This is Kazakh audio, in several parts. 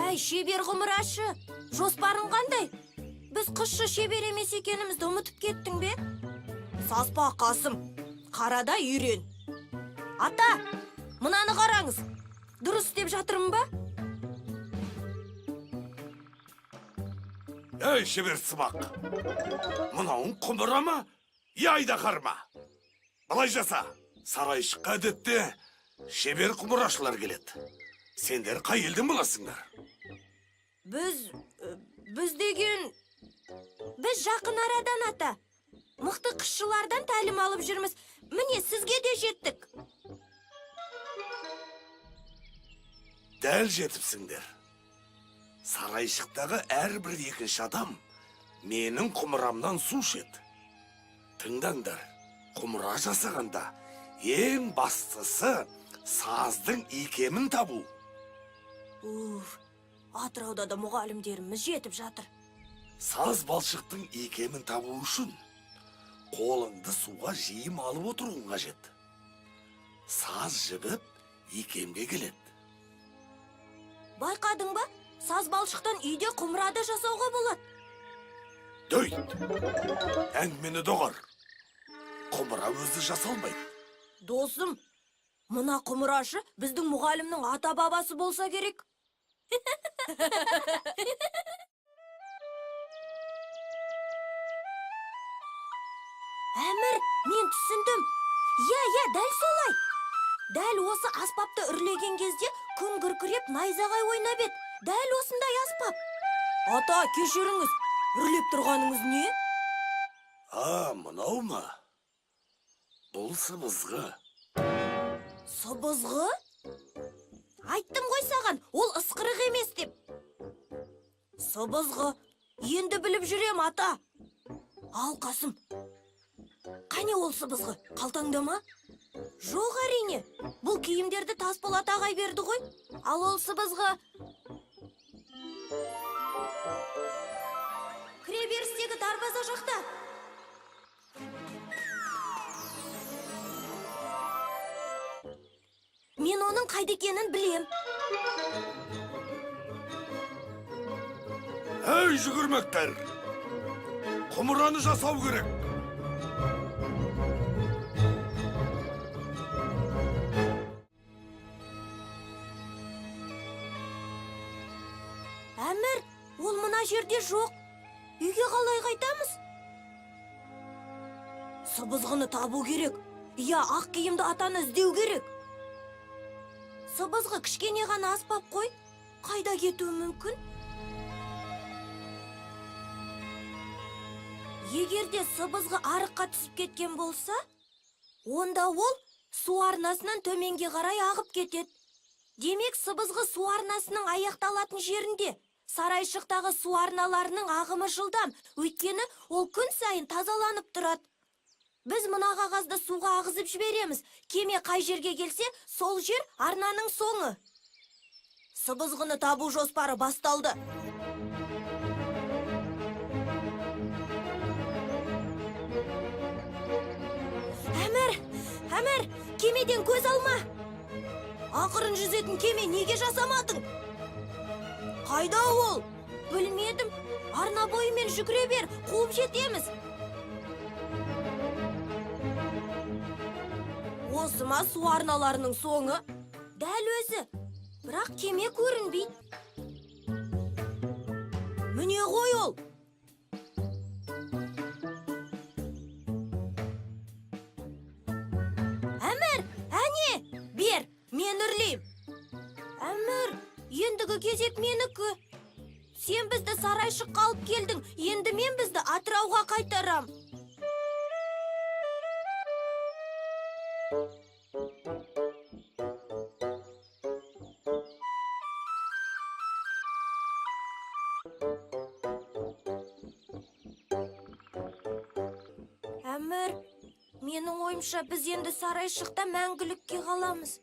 Әй, шебер құмырашы, жоспарың қандай? Біз қысшы шебер емес екенімізді ұмытып кеттің бе? Саспа, Қасым, қарада үйрен. Ата, мынаны қараңыз. Дұрыс істеп жатырмын ба? Ей, шебер сымақ! Мынауың құмыра ма? Я айдаһар ма? Былай жаса. Сарайшыққа әдетте шебер құмырашылар келеді. Сендер қай елден боласыңдар? Біз, біз деген... Біз жақын арадан, ата. Мықты қысшылардан тәлім алып жүрміз. Міне, сізге де жеттік. Дәл жетіпсіңдер. Сарайшықтағы әрбір екінші адам менің құмырамнан су ішеді. Тыңдаңдар, құмыра жасағанда ең бастысы саздың икемін табу. Уф, Атырауда да мұғалімдеріміз жетіп жатыр. Саз балшықтың икемін табу үшін қолыңды суға жиі малып отыруың қажет. Саз жібіп, икемге келеді. Байқадың ба? Саз балшықтан үйде құмыра да жасауға болады. Дөйт! Әңгімені доғар. Құмыра өзі жасалмайды. Досым, мына құмырашы біздің мұғалімнің ата-бабасы болса керек. Әмір, мен түсіндім. Иә, иә, дәл солай. Дәл осы аспапты үрлеген кезде күн күркіреп найзағай ойнап еді. Дәл осындай аспап. Ата, кешіріңіз, үрлеп тұрғаныңыз не? А, мынау ма? Бұл сыбызғы. Сыбызғы? Айттым ғой саған, ол ысқырық емес деп. Сыбызғы. Енді біліп жүрем, ата. Ал, Қасым. Қане ол сыбызғы? Қалтаңда ма? Жоқ, әрине. Бұл киімдерді Тасболат ағай берді ғой. Ал ол сыбызғы... Кіреберістегі дарбаза жақта. Мен оның қайда екенін білем. Ей, жүгірмектер! Құмыраны жасау керек. Әмір, ол мына жерде жоқ. Үйге қалай қайтамыз? Сыбызғыны табу керек. Иә, ақ киімді атаны іздеу керек. Сыбызғы кішкене ғана аспап қой. Қайда кетуі мүмкін? Егер де сыбызғы арыққа түсіп кеткен болса, онда ол су арнасынан төменге қарай ағып кетеді. Демек, сыбызғы су арнасының аяқталатын жерінде. Сарайшықтағы су арналарының ағымы жылдам, өйткені ол күн сайын тазаланып тұрады. Біз мына қағазды суға ағызып жібереміз. Кеме қай жерге келсе, сол жер арнаның соңы. Сыбызғыны табу жоспары басталды. Әмір, Әмір, кемеден көз алма. Ақырын жүзетін кеме неге жасамадың? Қайда ол? Білмедім. Арна бойымен жүгіре бер, қуып жетеміз. Осы ма су арналарының соңы? Дәл өзі. Бірақ кеме көрінбейді. Міне ғой ол. Әмір, әне, бер, мен үрлейм. Әмір, ендігі кезек менікі. Сен бізді Сарайшыққа алып келдің, енді мен бізді Атырауға қайтарам. Әмір, менің ойымша біз енді Сарайшықта мәңгілікке қаламыз.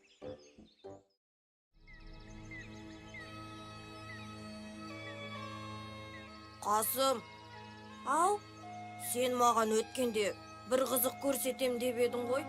Қасым, ау, сен маған өткенде бір қызық көрсетем деп едің ғой.